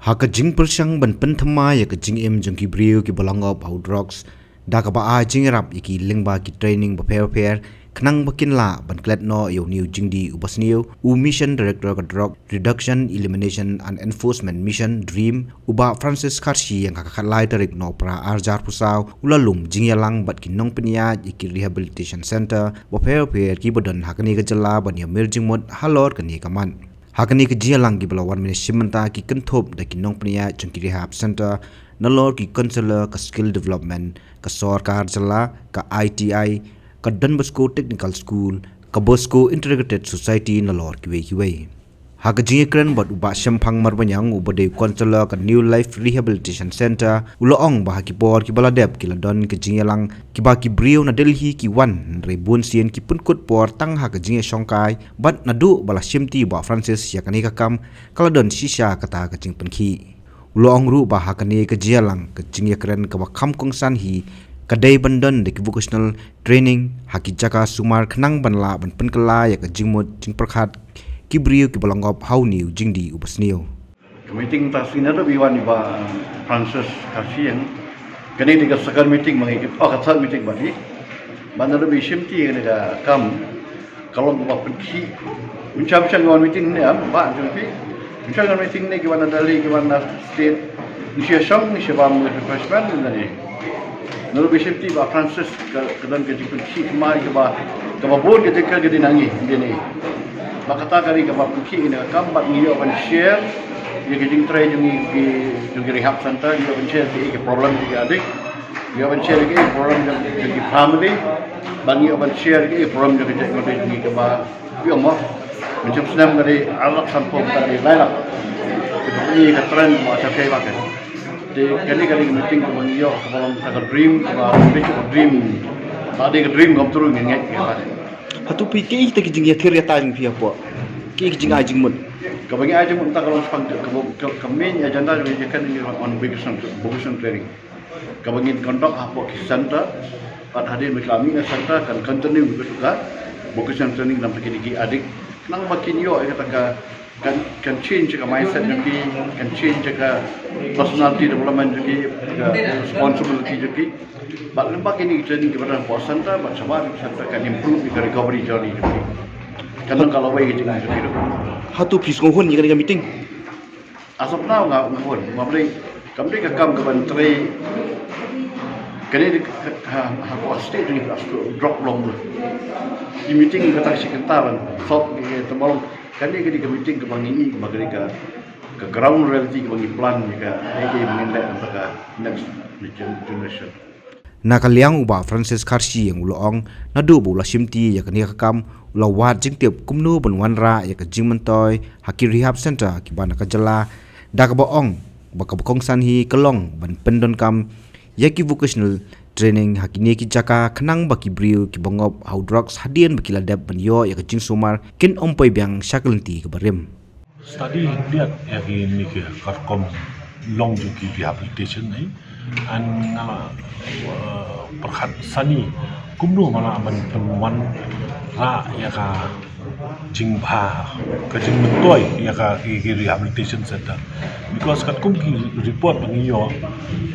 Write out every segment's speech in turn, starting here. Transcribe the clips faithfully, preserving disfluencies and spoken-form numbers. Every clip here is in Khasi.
Ha ka jingpyrshang ban pynthymmai ïa ka jingim jong ki briew kiba long ngop ha u drugs, da kaba ai jingïarap ïa ki lyngba ki training bapher bapher, khnang ba kin lah ban klet noh ïa une u jingdih uba sniew, u Mission Director ka Drug Reduction, Elimination and Enforcement Mission, DREAM, u Bah Francis Kharshi, ïa ka khatlai tarik Nohprah arhajar arphew saw, u la lum jingïalang bad ki nongpynïaid ïa ki rehabilitation center bapher bapher kiba don ha kane ka jylla ban ïamir jingmut halor kane ka mat. Ha kane ka jingïalang kiba la wan mynne shim bynta ki kynthup da ki nongpynïaid jong ki rehab center, nalor ki counselor, ka skill development, ka sorkar jylla, ka I T I, ka Don Bosco Technical School, ka Bosco Integrated Society, nalor kiwei kiwei. Ha ka jingïakren bad u Bah Shemphang Marbaniang, uba dei u counselor ka New Life Rehabilitation Center, u la ong ba ha ki por kiba la dep ki la don ka jingïalang kiba ki briew na Delhi ki wan, hynrei bun sien ki pynkut por tang ha ka jingïashongkai, bad naduh ba la shimti u Bah Francis ïa kane ka kam, ka la don shisha kata ka jingpynkhih. U la ong ruh ba ha kane ka jingïalang, ka jingïakren kaba kham kongsan hi ka dei ban don da ki vocational training ha ki jaka sumar, khnang ban lah ban pynkylla ïa ka jingmut jingpyrkhat ki briew kiba long ngop ha une u jingdih uba sniew. Ka meeting ta sien naduh ba wan i Bah Francis Kharshi, ïa kane dei ka second meeting ba ngi, oh, ka third meeting ba ngi, ba naduh ba i shimti ïa kane ka kam, ka long kaba pynkhih. Mynshwa mynshwa ngi wan meeting ne, ah, ba jong phi. Mynshwa ngi wan meeting ne, ki wan na Delhi, ki wan na state. Ngi shu shong, ngi shu bam refreshment ne. Naduh ba i shimti Bah Francis, ka, ka don ka jingpynkhih thymmai kaba, kaba bun ka jingkyrkhu ka dei na ngi, dei ne. Ba kata ka dei kaba pynkhih ïa kane ka kam, bad ngi ïoh ban share ïa ka jingtrei jong ngi, ki, jong ki rehab center, ngi ïoh ban share ïa ki problem jong ki addict. Ngi ïoh ban share ïa ki problem jong, jong ki family. Bad ngi ïoh ban share ïa ki problem jong ki jait nongdie jong ngi kaba, ïoh mo. Mynshwa snem ka dei ar lak sanphew, ka dei lai lak. Kita ni ka trend mo, sa kai ba ka. Te kane ka dei ka meeting kaba ngi ïoh, kaba long kata ka dream, kaba dei ka dream. Ba dei ka dream come true ngi ngeit ïa ka. Hato phi, kiei kita ki jingïathir ïatai jong phi hapoh? Kiei ki jingai jingmut? Kaba ngi ai jingmut mynta ka long shaphang, kaba, ka, ka main agenda jong ngi ka dei on vocational, vocational training. Kaba ngin conduct hapoh ki center, bad hadien ba ki la mih na center kan continue bad ka vocational training na bynta kine ki addict. Khnang ba kin ïoh ïa kata ka, kan, kan change ka mindset jong ki, kan change ka personality development jong ki, ka responsibility jong ki. Bad lem bad kine ki training kiba don hapoh center, bad shabar ki center kan improve ïa ka recovery journey jong ki. Kan long ka lawei ka jingim jong ki ruh. Hato phi sngewhun ïa kane ka meeting? As of now nga, nga hun, nga bri, kam dei ka kam ka ban trei. Kane dei ka, ka, ha, ha, ka state dei ka drop long tu. Ki meeting ka tak shi kynta ban, sop ki, ki, tymbalong. Kane ka dei ka meeting ka ban ngi, ka ban ngi ka, ka ground reality ka ban ngi plan ni ka, ni ka ban ngi leh ka next generation. Na ka liang u Bah Francis Kharshi ïa u la ong, naduh ba u la shimti ïa kane ka kam, u la wad jingtip kumno ban wanrah ïa ka jingmyntoi ha ki rehab center kiba na ka jylla, da kaba ong ba kaba kongsan hi ka long ban pyndonkam ïa ki vocational training ha kine ki jaka, khnang ba ki briew kiba ngop ha u drugs hadien ba ki la dep ban ïoh ïa ka jingsumar kin ym poi biang sha ka lynti kaba rim. Study khyndiat ïa kine ki katkum long jong ki rehabilitation, eh. An nga la, uh, pyrkhat sani kumno ma la ban pynwanrah ïa ka jingbha, ka jingmyntoi ïa ka, ki, ki rehabilitation center. Because katkum ki report ba ngi ïoh,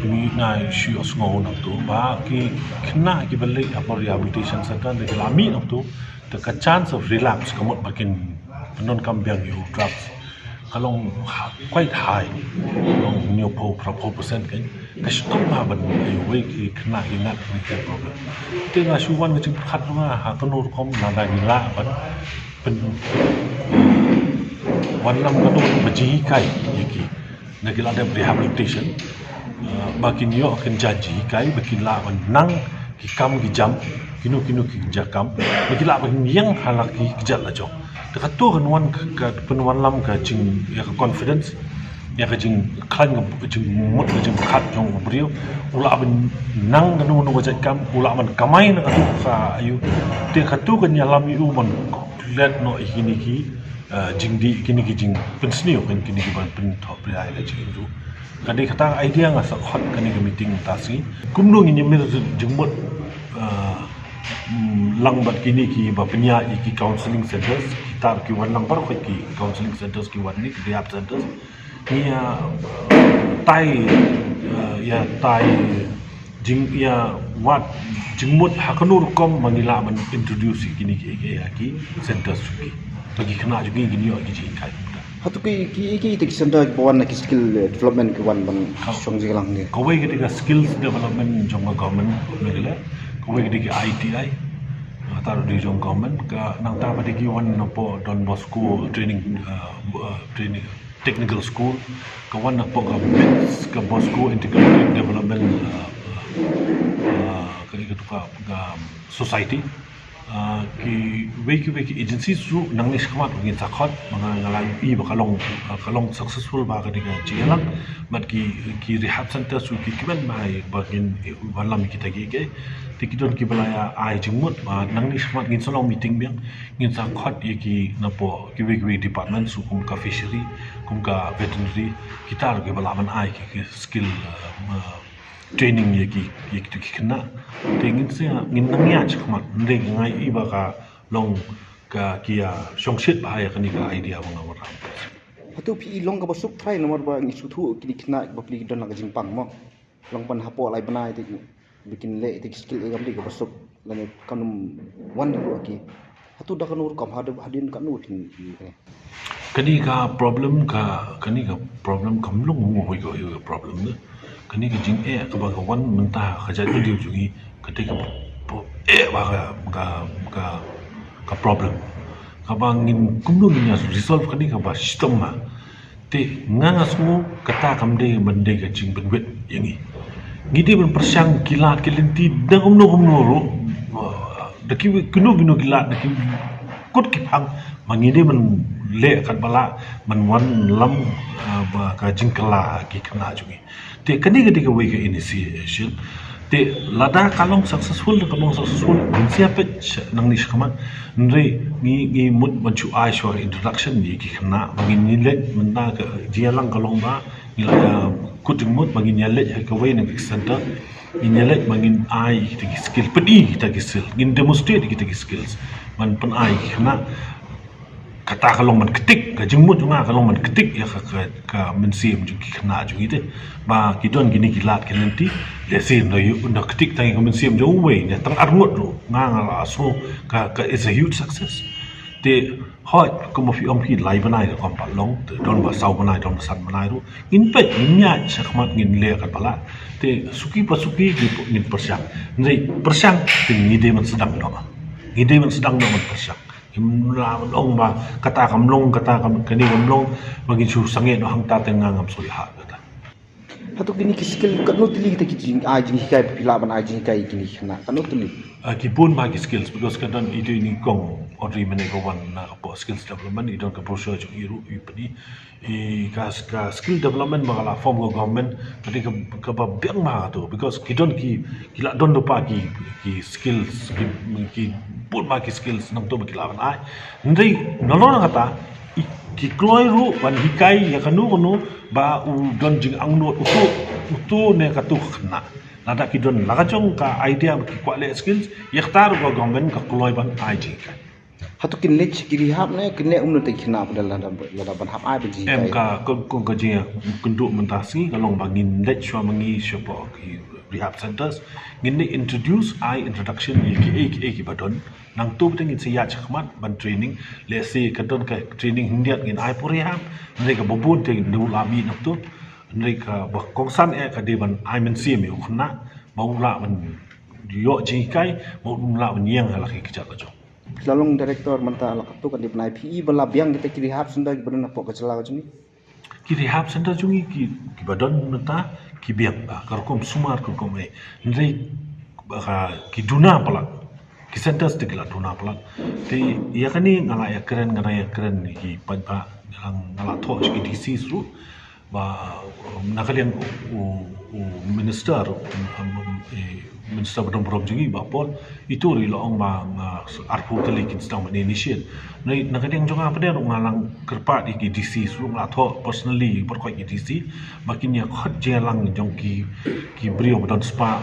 ba ngi, nga shu ïohsngew na tu ba ki khynnah kiba leit hapoh rehabilitation center, da ki la mih na tu, te ka chance of relapse, ka mut ba kin pyndonkam biang ïa u drugs, ka long ha-, quite high. Long hynñiewphew, phraphew percent kein. Ka shitom bha ban ïa uwei ki khynnah ki ngat ïa ki problem. Te nga shu wan ka jingpyrkhat jong nga, ha kano rukom lada ngi lah ban pyn-, wanlam kano ba jinghikai ïa ki. Na ki la dep rehabilitation, uh, ba kin ïoh kin jan jinghikai, ba kin lah ban nang ki kam ki jam, kino kino ki jaka kam, ba kin lah ban ïeng ha la ki kjat la jong. Te kato kan wan ka, ka pynwanlam ka jing, ïa ka confidence, ïa ka jingkhlaiñ, ka jingmut, ka jingpyrkhat jong u briew, u lah ban nang kano kano ka jait kam, u lah ban kamai na kato ka aïu. Te kato kan ïalam ïa u ban klet noh ïa kine ki, uh, jingdih, kine ki jingpynsniew, kine ki ban pynthoh pyrshah ïa ka jingim jong u. Ka dei kata ka idea nga sa khot kane ka meeting mynta sngi. Kumno ngin ïamir jingmut, uh, mm, lang bad kine kiba pynïaid ïa ki counselling centers, kita ki wan lang baroh ki counselling centers, ki wan ne ki rehab centers. Ïa tai, ïa tai jing ïa wat jingmut ha kano rukom ma ngi lah ban introduce ïa kine ki, ïa ki centers jong ki. Ba ki khynnah jong ngi kin ïoh ki jinghikai. Hato ki, ki, ki, ki center ba wan na ki skill, eh, development ki wan ban shong jinglang ne? Kawei ka dei ka skills development jong ka government, ne ka le. Kawei ka dei ka I T I. Nga ta ruh dei jong government, ka nangta ba dei ki wan napoh Don Bosco training, eh, eh, training technical school, ka wan napoh ka bits ka Bosco Integrated Development, uh, uh, uh, ka, ka, ka, ka Society. Uh, kiwei kiwei ki agency ruh nangne shakhmat ngin sa khot, ma nga la i ba ka long, uh, ka long successful ba ka dei ka jingïalang, bad ki, ki rehab center ruh ki kmen ba, ba ngin, eh, wallam kita ki, ki. Te ki don kiba la ïa ai jingmut ba nangne shakhmat ngin sa long meeting biang, ngin sa khot ïa ki napoh kiwei kiwei department ruh kum ka fishery, kum ka veterinary, kita ruh kiba lah ban ai ki, ki skill, uh, uh, training ïa ki, ïa ki, ki khynnah. Te ngin sa, ngin nang ïa shakhmat, hynrei nga i ba ka long ka ki ïa shongshit ba ïa kane ka idea ba nga wanrah. Hato phi i long kaba suk trai namar ba ngi sngewthuh kine ki khynnah ba phi don la ka jingpang mo. Long pan hapoh lai bnai te ba kin leh te ki skill e kam dei kaba suk lane kam wan ruh ki. Hato da kano rukom hadien, hadien kano phin ki. Kane ka problem ka, kane ka problem kam long mo hoi ka, hoi ka problem ne. Kane ka jingeh kaba ka wan mynta ka jait video jong ngi ka dei kaba eh ba ka, ka, ka, ka problem. Kaba ngin kumno ngin ïa resolve kane kaba shitom ma. Te nga nga sngew kata kam dei ban dei ka jingpynwit ïa ngi. Ngi dei ban pyrshang ki lad ki lynti da kumno kumno ruh, da ki kino kino ki lad da ki kut ki phang, ma ngi dei ban leh katba lah ban wanlam, ah, ba ka jingkylla ki khynnah jong ngi. Te kane ka dei kawei ka initiation. Te lada ka long successful, ka long successful, ngin sa ïa peit nangne shakhmat. Hynrei ngi, ngi mut ban shu ai shuwa introduction ïa ki khynnah ba ngin ïa leit mynta ka jingïalang ka long ba ngi la, uh, kut jingmut ba ngin ïa leit ha kawei na ka center. Ngin ïa leit ba ngin ai kita ki skill, pyni kita ki skill, ngin demonstrate kita ki skills ban pynai ki khynnah. Kata ka long ban ktik, ka jingmut jong nga ka long ban ktik ïa ka, ka, ka mynsiem jong ki khynnah jong ngi te. Ba ki don kine ki lad ki lynti, lehse na ïoh na ktik tang ïa ka mynsiem jong uwei ne tang arngut ruh, nga nga la sngew ka, ka is a huge success. Te hooid kumba phi ong phi lai bnai ruh kam pat long, te don ba saw bnai, don ba san bnai ruh. Ngin peit, ngin ïaid shakhmat, ngin leh katba lah. Te suki pa suki ngin, ngin pyrshang. Hynrei pyrshang te ngi dei ban sdang noh. Ngi dei ban sdang noh ban pyrshang. Ngim lah ban ong ba kata kam long, kata kam, kane kam long, ba ngin shu sangeh noh hangta te nga ngam sngewlyngngoh kata. Hato kine ki skill katno tylli kita ki jing, ai jinghikai, phi lah ban ai jinghikai kine ki khynnah katno tylli? Ah, ki bun bha ki skills, because ka don ito i kong Audrey mynne ka wan na ka pdeng skills development, i don ka brochure jong i ruh i pyni. I ka, ka skill development ba ka la form ka government, ka dei ka, kaba biang bha kato, because ki don ki, ki la don lypa ki, ki skills, ki, ki bun bha ki skills nangto ba ki la ban ai. Hynrei nalor na kata, i, ki kloi ruh ban hikai ïa kano kano ba u don jingangnud uto, uto ne kato ka khynnah. Lada ki don la ka jong ka idea ba ki kwah leh skills, ïa kata ruh ka government ka kloi ban ai jinghikai. Hato kin leit ki rehab ne kin leit umno te ki khynnah ba lada, lada ban hap ai ba jinghikai? Em, ka, ka, ka, ka jingkynduh mynta sngi ka long ba ngin leit shuwa ma ngi shuwa ki rehab centers. Ngin leit introduce, ai introduction ïa kiei kiei kiba don. Nangto bad ngin sa ïaid shakhmat ban training. Lehse ka don ka training khyndiat ngin ai pyrshah. Hynrei kaba bun te ngin ïoh lah mih nangto. Hynrei kaba kongsan eh ka dei ban ai mynsiem ïa u khynnah ba u lah ban ïoh jinghikai, ba u lah ban ïeng ha la ki kjat la jong. Phi la long director mynta la katto katne bnai, phi i ba la biang kita ki rehab center kiba don hapoh ka jylla ka jong ngi? Ki rehab center jong ngi ki, kiba don mynta ki biang, ah, ka rukom sumar ka rukom eh. Hynrei, ah, ki duna palat. Ki centers te ki la duna palat. Te ïa kane nga la ïa kren, nga la ïa kren ïa ki paidbah, nga la, nga la thoh sha ki D Cs ruh. Ba, um, na ka liang u, u, u minister, um, um, eh, minister ba don burom jong ngi Bah Paul, ito ruh i la ong ba, um, arphew tylli kin sdang ban initiate. Na, na ka liang jong nga pat ruh nga la kyrpad ïa ki D Cs ruh, nga la thoh personally baroh ki D C ba kin ïa khot jingïalang jong ki, ki briew ba don spah,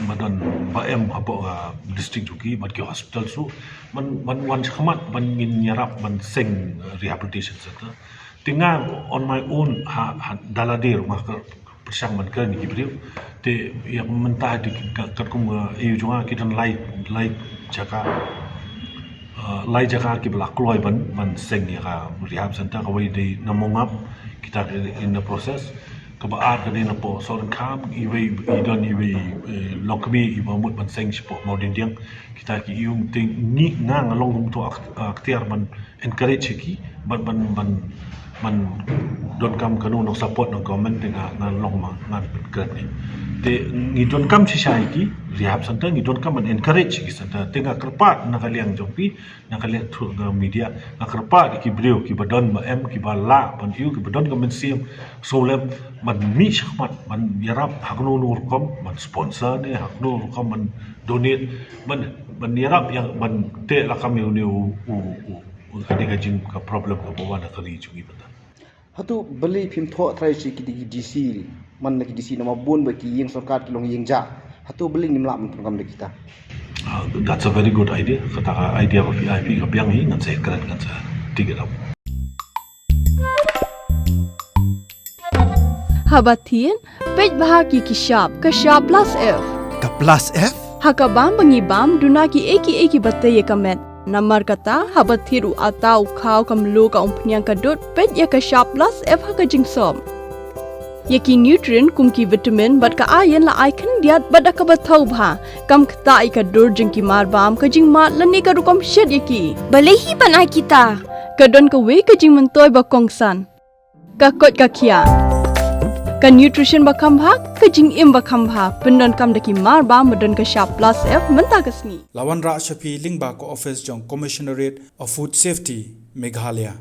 ba don ba em hapoh, uh, district jong ki bad ki hospital ruh ban, ban wan shakhmat ban ngin ïarap ban seng, uh, rehabilitation center. Te nga on my own ha, ha da lade ruh nga ka pyrshang ban kren ïa ki briew. Te ïa mynta te ka, katkum ka A U jong nga ki don lai, lai jaka, uh, lai jaka kiba la kloi ban, ban seng ïa ka rehab center. Kawei dei na Mawngap, kita ki in the process. Kaba ar ka dei na poh Sohryngkham, iwei i don iwei, eh, Longkmie iba mut ban seng shapoh Mawdiendieng. Kita ki ïa u, te ngi, nga nga long kum uto ak-, akhtiar ban encourage ïa ki, ban, ban, ban, ban donkam kano nong support na government, te nga, nga long ma, ngan pynkren ïa ki. Te ngi donkam shisha ïa ki rehab center, ngi donkam ban encourage ïa ki center. Te nga kyrpad na ka liang jong phi, na ka liang through ka media, nga kyrpad ïa ki briew kiba don ba em, kiba lah ban ïa u, kiba don ka mynsiem sngewlem ban mih shakhmat ban ïarap ha kano kano rukom, ban sponsor ne ha kano rukom, ban donate, ban, ban ïarap ïa, ban teh lakam ïa une u, u, u, u, ade ka jing ka problem kaba wan ha ka ri jong ngi mynta. Hato balei phim thoh trai sha ki, ki D C, man la ki D C, namar bun ba ki ïing sorkar ki long ïing jah. Hato balei ngim lah ban pyndonkam da kita? Ah, that's a very good idea. Kata ka idea ba phi ai, phi ka biang hi, ngan sa kren, ngan sa take it up. Haba thied, peit bha ïa ki shap, ka shap plus F. Ka plus F? Ha ka bam ba ngi bam, duna kiei kiei kiba tei ïa ka met. Namar kata, haba thied u atta, u khaw, ka mluh, ka umphniang, ka dud, peit ïa ka shap plus F ha ka jingsop. Ïa ki nutrient kum ki vitamin bad ka iron la ai khyndiat bad da kaba thaw bha. Kam ktah ïa ka dur jong ki marbam, ka jingmad lane ka rukom shet ïa ki. Balei hi ban ai kita? Ka don kawei ka jingmyntoi ba kongsan. Ka koit ka khiah. Ka nutrition ba kham bha, ka jingim ba kham bha. Pyndonkam da ki marbam ba don ka shap plus F mynta ka sngi. La wanrah sha phi lyngba ka office jong Commissionerate of Food Safety, Meghalaya.